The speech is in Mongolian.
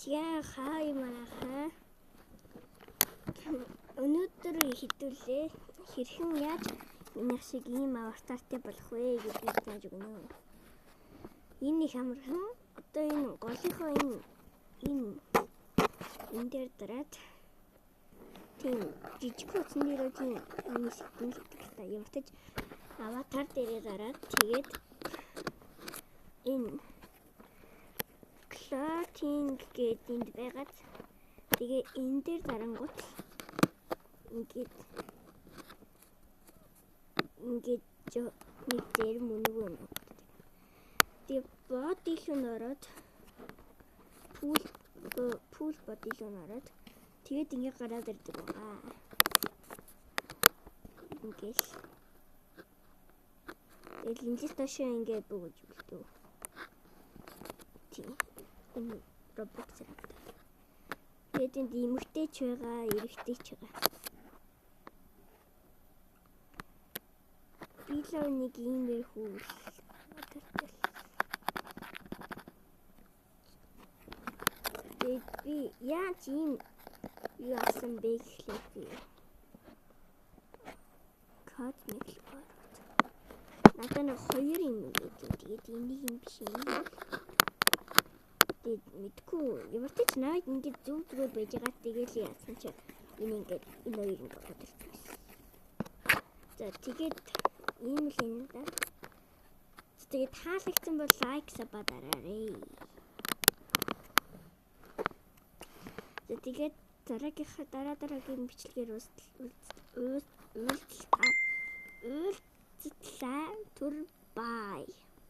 За хай манайхаа. Өнөөдөр хэдүүлээ хэрхэн яаж минийх шиг ийм аватартай болох вэ гэдгийг зааж өгнө. Энэ их амархан. Одоо энэ голынхоо энэ дээр дараад тийм жижиг утсан дээр тийм энэ систем гэдэг л та. Ямартаж аватар дээрээ дараад тэгээд энэ clothing гэдэг энд байгаад тэгээ энэ дээр дарангуут ингээд нэг дээр мөнөг юм. Тэгээ body руу н ороод full body руу н ороод тэгээд ингээд гараад ирдэг байгаа. Ингээл тэгэл энэс доошоо ингээд бөгөж үлдээ. Тийм. Энэ Roblox авдаг. Тэгээд энд эмэгтэй ч байгаа, эрэгтэй ч байгаа. Би л нэг иймэрхүү аватартай. Тэгээд би яаж ийм юу авсан бэ гэхлээр би код нэг л ороод. Надад нэг хоёр юм гэдэг. Тэгээд энийг юм биш юм. Тэгээд мэдгүй ямар ч наваад ингээд зүг зүгээр байж байгаа. Тэгээд яасан чи энэ ингээд энэ хоёр ингээд ороод ирсэн. За тэгээд ийм л юм да. Тэгээд таалагдсан бол лайк саба дараарай. За тэгээд дараагийнхаа дараагийн бичлэгээр уулзлаа. Түр бай.